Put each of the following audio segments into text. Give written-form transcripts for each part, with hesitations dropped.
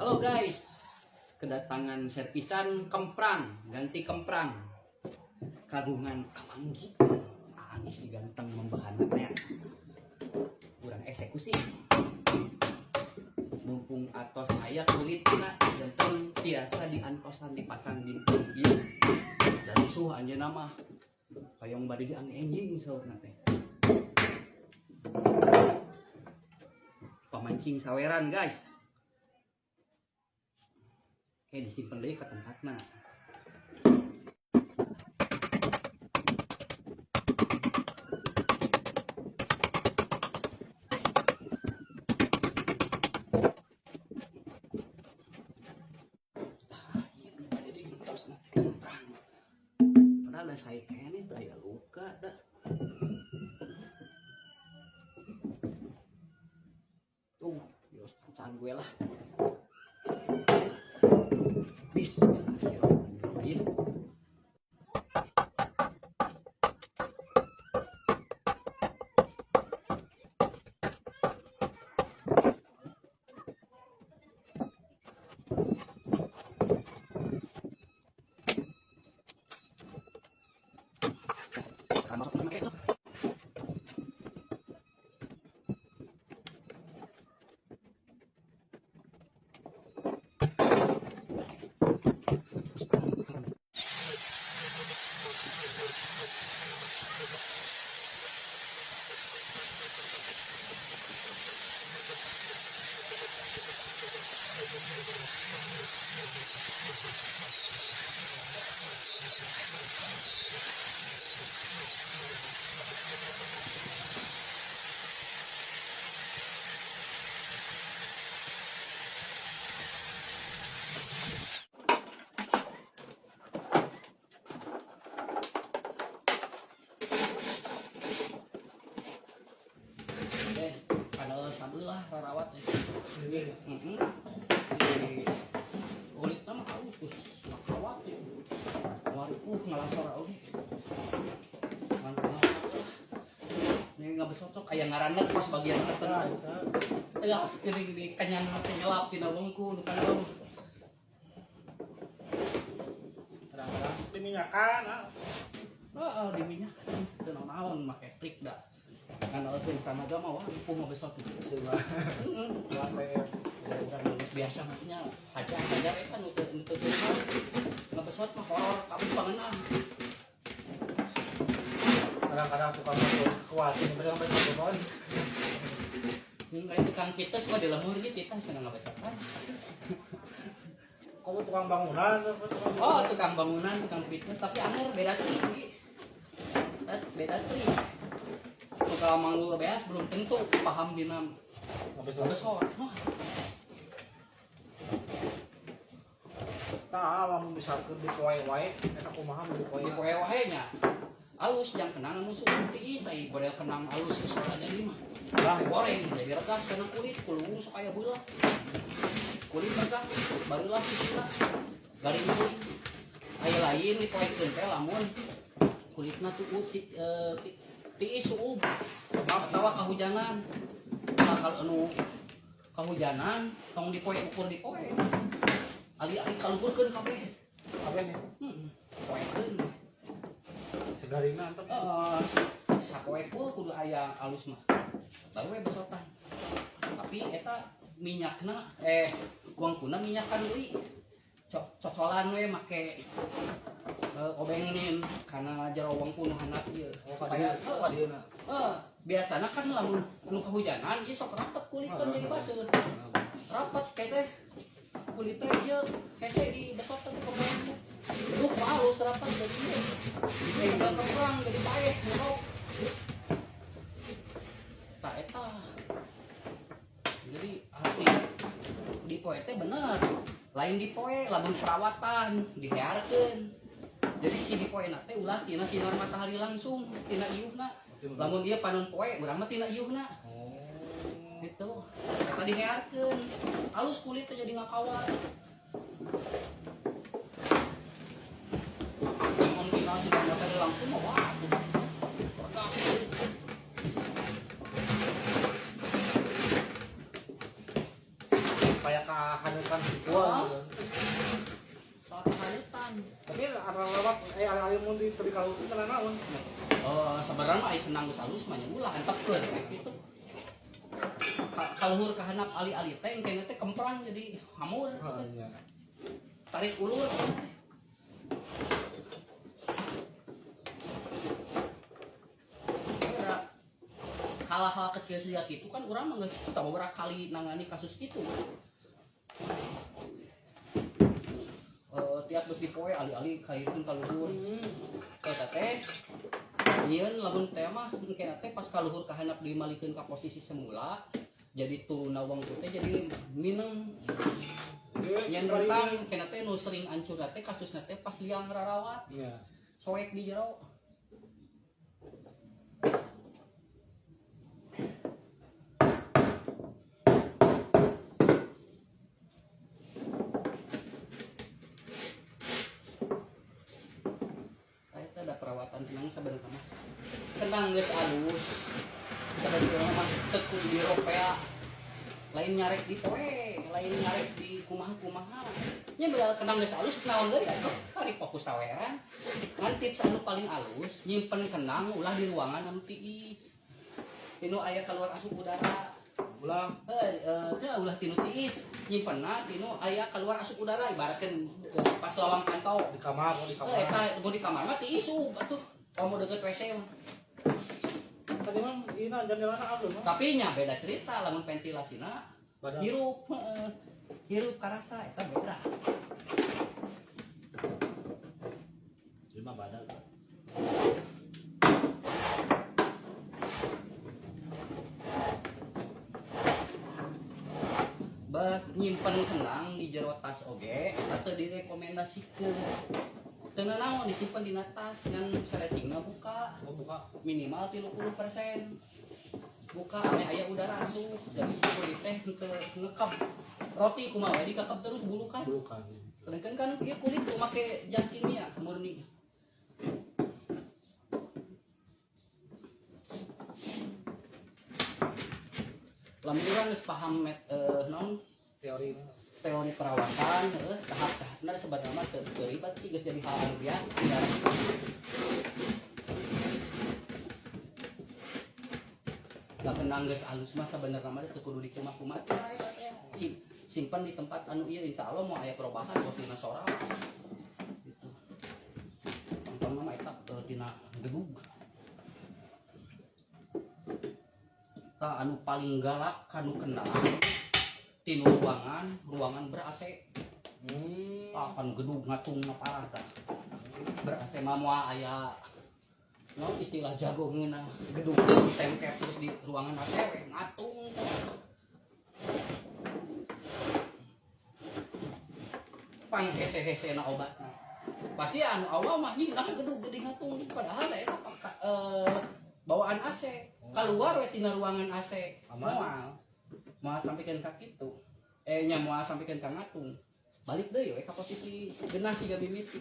Halo guys, kedatangan servisan kemprang, ganti kemprang. Kagungan Amanggi. Ini si ganteng membahana teh. Kurang eksekusi. Mumpung atos aya kulitna janten biasa diantosan dipasang di ieu. Da rusuh anjeunna mah. Hoyong bade dianjing saurna teh. Pamancing saweran guys. Kayak disimpan deui ka tempatna. Tah, ieu nu bade digentos na teh kemprang. Padahal da sae keneh teu aya luka da. Tuh, bios tancaan gue lah. Bismillahirrahmanirrahim. Teh, padahal sabelah rarawat teh. Heeh. Di kulitna mah halus geus ngakawat ya. Kamari ngalasor oge. Ngan kumaha sabelah. Ini nggak besocok aya ngaranna pas bagian tertentu. Tegas geuning di kenyang teh nyelap tina wengku nu kandong. Kadang-kadang diminyakan, ah. Heeh, diminyak. Teu naon-naon make trik da. Ngan eueuh tanaga mah wah ripuh mah besot gitu. Heeh. Urang geus biasa mah nya hajar-hajar eta nu teu nu teu ngebesot mah horor kabeh pangeunah. Kadang-kadang tukang motor khawatir mereka sampai satu tahun. Kayak tukang pites mah di lemur gitu kita senang ngebesotan. Kamu tukang bangunan, apa tukang Oh, tukang bangunan, tukang fitness, tapi anger beda tri. Beda tri. Tukang manggul beas belum tentu paham dina Ngebesot. ngebesot. Wah, Tah, lamun misalkan di poe wae, eta kumaha mun di poe? di poe wae nya. Alus jang kenang musuh tiis ai model kenang alus geus ora jadi mah. Lah, Goreng jadi regas kana kulit, kulung sok aya heula. Kulit regas, barulah sisina. Garing deui. Aya lain dipoekeun teh lamun kulitna tuh si tiis suub atawa kahujanan. Nah, kalau anu kahujanan tong dipoe ukur dipoe. Ali-ali kaluhurkeun kabeh. Kabeh nih. Heeh. Poekeun. Segarina antep. Heeh, sapoe pul kudu aya alus mah. Baru we besotan. Tapi eta minyakna wangkuna minyakan deui. Cocolan we make obengin kana jero wangku nu handap ieu. Oh, ka dieu, ka dieu na. Heeh, biasana kan lamun nu kahujanan ieu sok rapet kulit kan jadi baseuh. Rapet kayak teh kulit teh ieu hese di besot teh kemprang teh. Duh, halus rapat jadi ieu. Jadi kemprang jadi paeh ngorok. Tah eta. Jadi artinya di poe teh bener. Lain di poe lamun perawatan dihearkeun. Jadi si di poe na teh ulah tina sinar matahari langsung tina iuhna. Lamun ieu panon poe urang mah tina iuhna. Oh. Gitu. Eta dihearkeun. Alus kulit teh jadi ngakawat. Lamun tina sinar matahari langsung mah wah tuh. Regas kulit. Supaya ka Kahaneutan sikuan Oh. gitu. Salah kahaneutan. Tapi arah lewat alih-alih mun di tepi ka luhur teh naon? Oh, sebenarnya mah aya kendang geus alus mah nya ulah antepkeun we kitu. Kaluhur kahanap ali-ali teh engke teh kemprang jadi hamur gitu. Heeh, nya. Tarik ulur. Era hal-hal kecil sejak itu kan urang mah geus sababaraha kali nangani kasus itu. Tiap geus dipoe ali-ali kairkeun ka luhur. Eta teh nyieun lamun teh mah engke teh pas ka luhur ka handap dimalikeun ka posisi semula jadi turunna wengku teh jadi mineng nyen rentang kena teh nu sering ancur teh kasusna teh pas liang rarawat Iya. soek di jero. Eta ada perawatan kendang sebenarnya mah. Kendang geus alus. Sebenarnya mah teu kudu diropea. Lain nyarek di poe, lain nyarek di kumaha-kumaha. Nya beda kendang geus alus naon deui atuh kali fokus saweran. Ngan tips anu paling alus nyimpen kendang ulah di ruangan anu tiis. Tinu aya keluar asup udara. Ulah Teu ulah tinu tiis, nyimpenna tinu aya keluar asup udara ibaratkeun pas lawang kantau. di kamar, di kamar. Eta gua di kamar mah tiis atuh. Komo deket WC mah. Tadi mah ieu jendelana alus mah. Tapi nya beda cerita lamun ventilasina Badan. hirup heeh. Hirup karasa eta beda. Lima badan. Bah nyimpen kendang di jero tas oge eta teu direkomendasikeun. Teu nanaon disimpen dina tas ngan seretingna buka Gua buka. minimal 30%. Buka ame aya udara asup jadi si kulit teh henteu ngekep. Roti kumaha we dikekep terus bulukan. Bulukan. Sedangkan kan ieu kulit tuh make zat kimia murni. Lamun urang geus paham non Teori. teori perawatan tahap-tahapna sebenarnya mah teu ribet sih geus jadi hal anu biasa. Da kendang geus alus mah sebenarnya mah teu kudu dikumaha-kumaha teh eta teh. Simpen di tempat anu ieu insyaallah mau aya perubahan atau tina sorang gitu. Tong mah eta tina gedug. Tah anu paling galak kanu kendang tinu ruangan ber AC. Tah kan gedug ngatung parah tah. Ber AC mah moal aya no istilah jago ngeunah gedug tengkep terus di ruangan AC we ngatung tah. Pang hese-hese na obatna. Pasti anu awal mah nying nah gedug gede ngatung padahal eta bawaan AC. Keluar we tina ruangan AC. Aman. Moal. Moal sampikeun ka kitu. Nya moal sampikeun ka ngatung. Balik deui we ka posisi genah siga mimiti.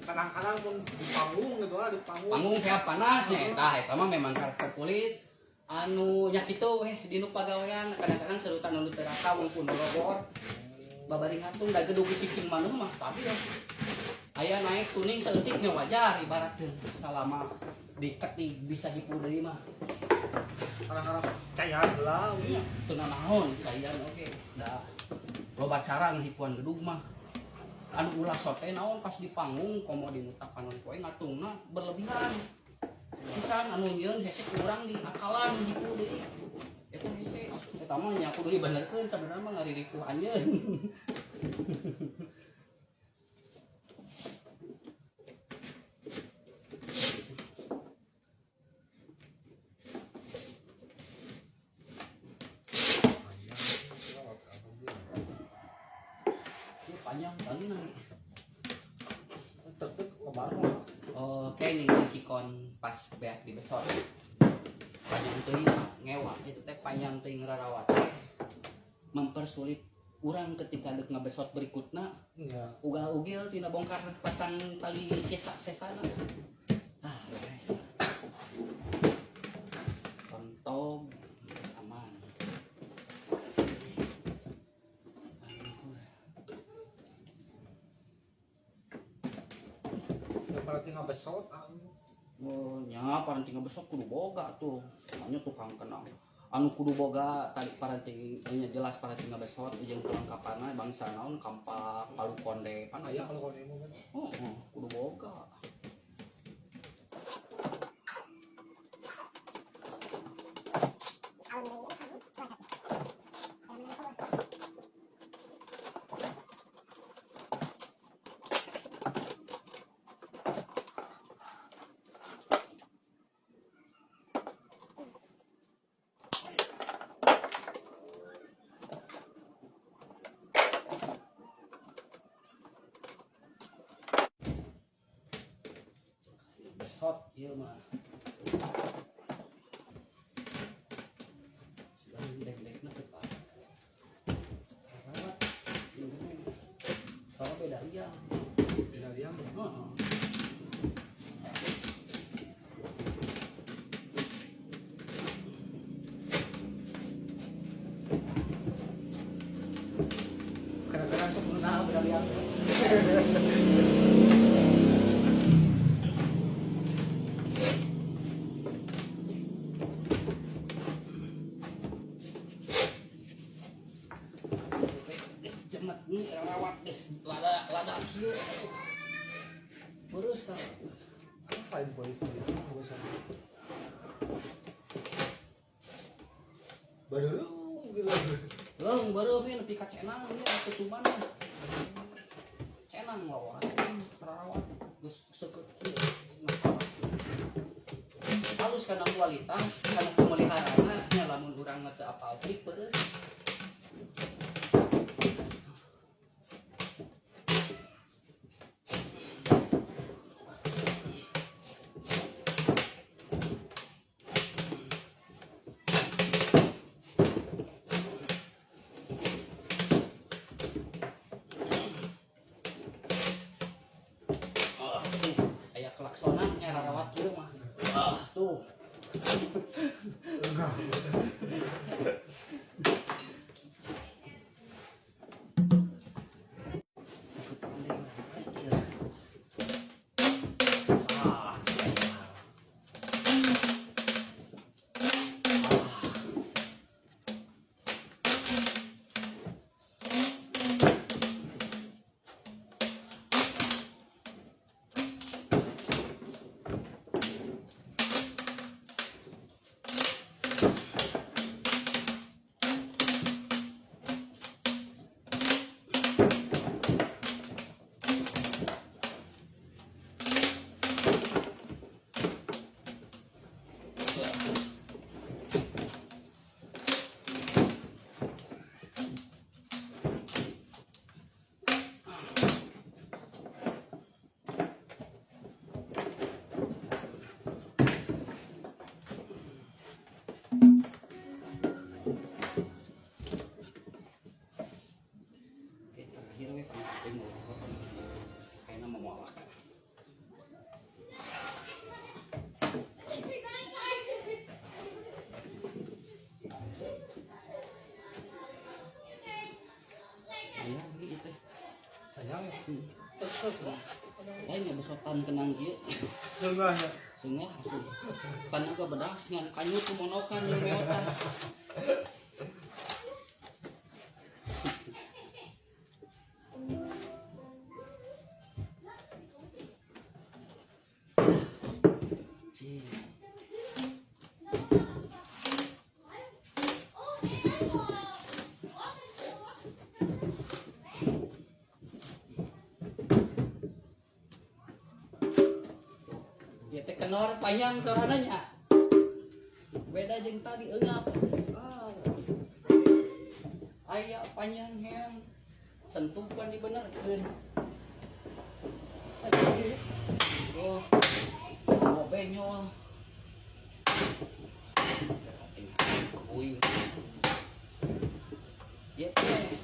Kadang-kadang mun di panggung gitu lah, di panggung. Panggung kayak panas nya eta eta mah memang karakter kulit anu nya kitu di nu pagawean kadang-kadang serutan anu teu rasa wong pun logor. Babari ngatung da gedug cicing manuh mah stabil. Aya naik tuning saeutik nya wajar ibaratkeun salama diketik bisa hipu deui mah. Kadang-kadang cayan lah. Iya, teu nanaon cayan oge. Da loba cara ngipuan gedug mah. Anu ulah sote naon pas di panggung komo di nu panon poe ngatungna berlebihan. Pisan anu nyieun hese kurang di akalan hipu deui. Eta hese eta mah nya kudu dibenerkeun sabenerna mah ngaririkuh anjeun. Panjang kali nanti. Tek-tek lebar mah. Oh, kayak ningali sikon pas beak di besot. Panjang teuing ngewa itu teh panjang teuing rarawat teh mempersulit urang ketika deuk ngabesot berikutna. Iya. Ugal-ugil tina bongkar pasang tali sesa-sesana. Ah, beres. Kontog geus aman. Berarti ngabesot anu. Oh, nya paranti ngebesot kudu boga tuh. Nya tukang kenang. Anu kudu boga tadi paranti nya jelas paranti ngebesot jeung kelengkapanna bangsa naon kampak palu konde pan Aya kalau konde mah kan. Heeh, kudu boga. Besot ieu mah. Sudah dek-dekna teu parah. Rawat. Soalnya beda liang. Beda liang. Heeh. Kadang-kadang sok nah beda liang. Jemet nih rawat geus lada lada kieu. Beureuh tah. Apa yang boleh itu nggak usah. Baru gitu. Leung beureum ieu nepi ka cenang ieu ketuman. Cenang lawan rawat geus seukeut kieu. Halus kana kualitas, kana pemeliharaan nya lamun urang mah teu apal trik beureuh. Ah, tuh, aya klaksonan nya rarawat kieu mah. Ah, tuh. Enggak. Ah, Oke, terakhir we pangkating kayaknya mau mualak. Ayo, ieu teh. Sayang ya. Lain ya besotan kenang kieu. Enggak ya. Sungguh asli. Tanaga bedas ngan kanyut kumonokan jeung meotan. Cing. Ieu teh kenor panjang sorana nya. Beda jeung tadi eungap. Ah. Aya panjang heang. Sentuhan dibenerkeun. Oh. Mau benyol. Kuing. Ieu teh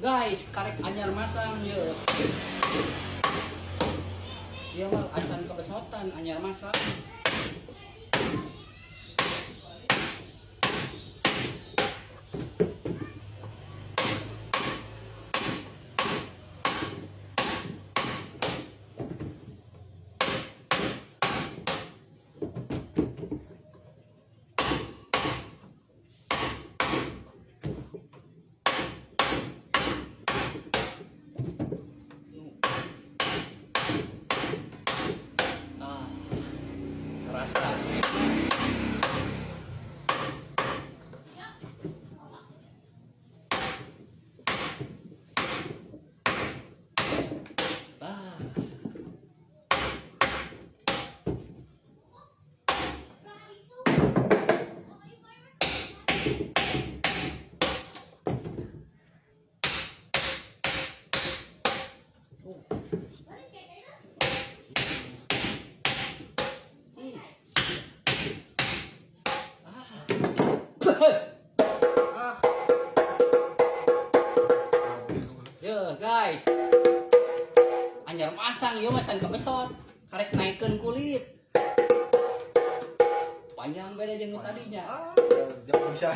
guys, karek anyar masang ieu. Ieu mah acan kebesotan anyar masang. Heh. Ah. Yo guys. Anyar masang ieu mah can kebesot. Karek naikeun kulit. Panjang beda jeung nu tadinya. Ah, jauh bisa.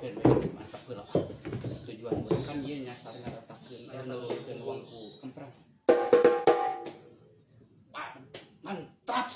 Dan mantap heula. Tujuan urang kan ieu nyasar ngaratakeun aya nurunkeun wangku kemprang. Mantap.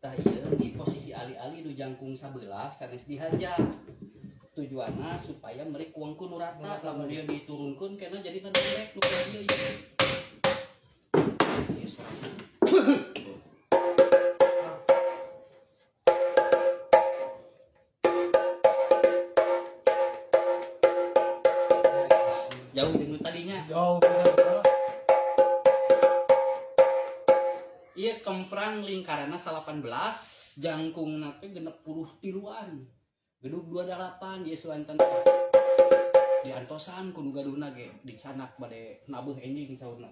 Tah ieu di posisi ali-ali nu jangkung sabelah sanes dihaja. Tujuanna supaya merik wangku nu rata, lamun dia diturunkeun kena jadi pendek nu kayak ieu ieu. Ieu sorana. Jauh jeung nu tadinya. Jauh bisa. Ieu kemprang lingkaranna 18, jangkungna teh 63-an. Gedug 28 ieu suanten teh. Diantosan ku nu gaduhna ge dicanak bade nabeuh enjing saurna.